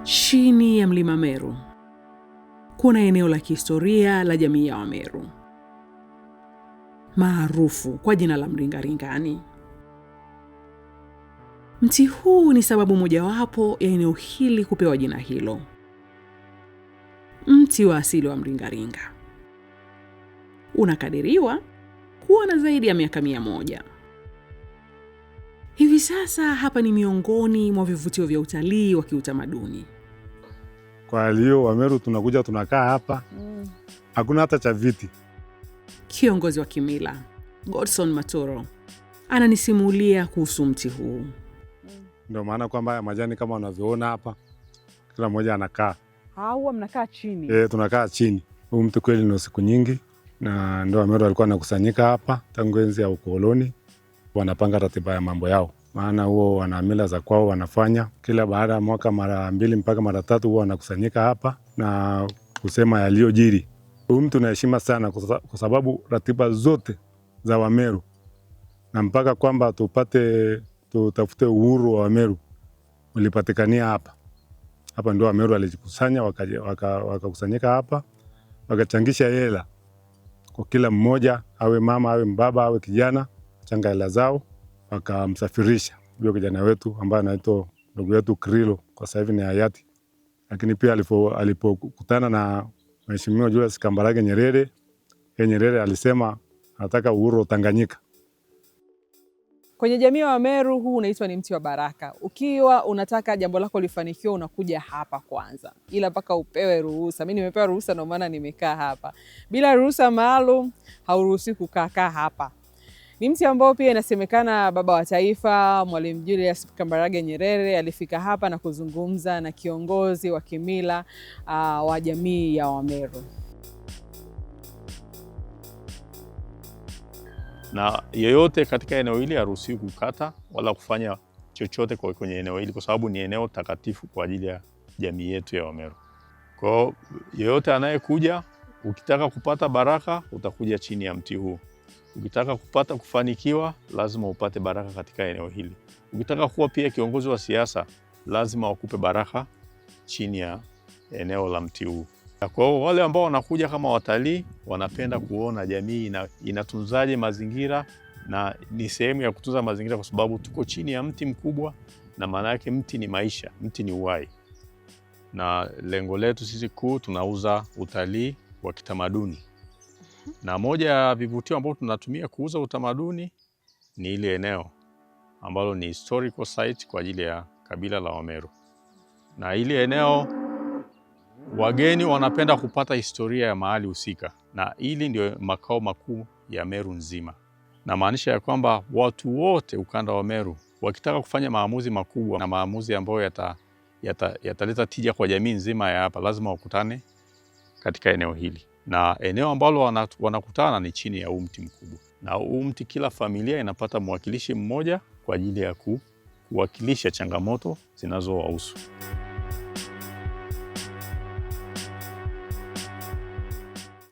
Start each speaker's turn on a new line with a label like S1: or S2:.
S1: Chini ya mlima Meru kuna eneo la kihistoria la jamii ya Wameru maarufu kwa jina la Mringaringani. Mti huu ni sababu mojawapo ya eneo hili kupewa jina hilo. Mti wa asili wa mringaringa unakadiriwa kuwa na zaidi ya miaka 100. Hivi sasa hapa ni miongoni mwa vivutio vya utalii wa kiutamaduni.
S2: Kwa hiyo Wameru tunakuja tunakaa hapa, hakuna hata cha viti.
S1: Kiongozi wa kimila Godson Matoro ananisimulia kuhusu mti huu.
S2: Ndio maana kwamba haya majani kama unavyoona hapa, kila mmoja anakaa.
S3: Huwa mnakaa chini?
S2: E, tunakaa chini. Huu mti kweli ni siku nyingi, na ndio Wameru walikuwa wanakusanyika hapa tangu enzi ya ukoloni, wanapanga ratiba ya mambo yao, maana huo wana mila za kwao wanafanya kila baada ya mwaka mara mbili mpaka mara tatu, huwa wanakusanyika hapa na kusema yaliyojiri. Huyu mtu naheshima sana kwa sababu ratiba zote za Wameru na mpaka kwamba tupate tutafute uhuru wa Wameru ulipatikania hapa hapa. Ndio Wameru walijikusanya wakakusanyika hapa wakachangisha hela kwa kila mmoja, awe mama awe mbaba awe kijana, changa hela zao wakamsafirisha huyo kijana wetu ambaye anaitwa ndugu yetu Krilo, kwa sasa hivi ni hayati. Lakini pia alipokutana na Mheshimiwa Julius Kambarage Nyerere, Nyerere alisema anataka uhuru wa Tanganyika.
S3: Kwenye jamii ya Wameru huu unaitwa ni mti wa baraka. Ukiwa unataka jambo lako lifanikiwe, unakuja hapa kwanza, ila mpaka upewe ruhusa. Mimi nimepewa ruhusa, ndio maana nimekaa hapa. Bila ruhusa maalum hauruhusi kukaa hapa. Ni mti ambao pia inasemekana baba wa taifa Mwalimu Julius Kambarage Nyerere alifika hapa na kuzungumza na kiongozi wa kimila wa jamii ya Wameru.
S4: Na yeyote katika eneo hili haruhusiwi kukata wala kufanya chochote kwenye eneo hili, kwa sababu ni eneo takatifu kwa ajili ya jamii yetu ya Wameru. Kwa hiyo yeyote anayekuja, ukitaka kupata baraka utakuja chini ya mti huu. Ukitaka kupata kufanikiwa lazima upate baraka katika eneo hili. Ukitaka kuwa pia kiongozi wa siasa lazima wakupe baraka chini ya eneo la mti huu. Kwa hiyo wale ambao wanakuja kama watalii wanapenda kuona jamii inatunzaje mazingira, na ni sehemu ya kutunza mazingira kwa sababu tuko chini ya mti mkubwa, na maana yake mti ni maisha, mti ni uhai. Na lengo letu sisi kuu, tunauza utalii wa kitamaduni, na moja ya vivutio ambavyo tunatumia kuuza utamaduni ni ile eneo ambalo ni historical site kwa ajili ya kabila la Wameru, na ile eneo wageni wanapenda kupata historia ya mahali husika, na hili ndio makao makuu ya Meru nzima. Na maanisha ya kwamba watu wote ukanda wa Meru wakitaka kufanya maamuzi makubwa na maamuzi ambayo yataleta tija kwa jamii nzima ya hapa, lazima wakutane katika eneo hili, na eneo ambalo wanakutana ni chini ya huu mti mkubwa. Na huu mti, kila familia inapata mwakilishi mmoja kwa ajili ya kuwakilisha changamoto zinazowahusu.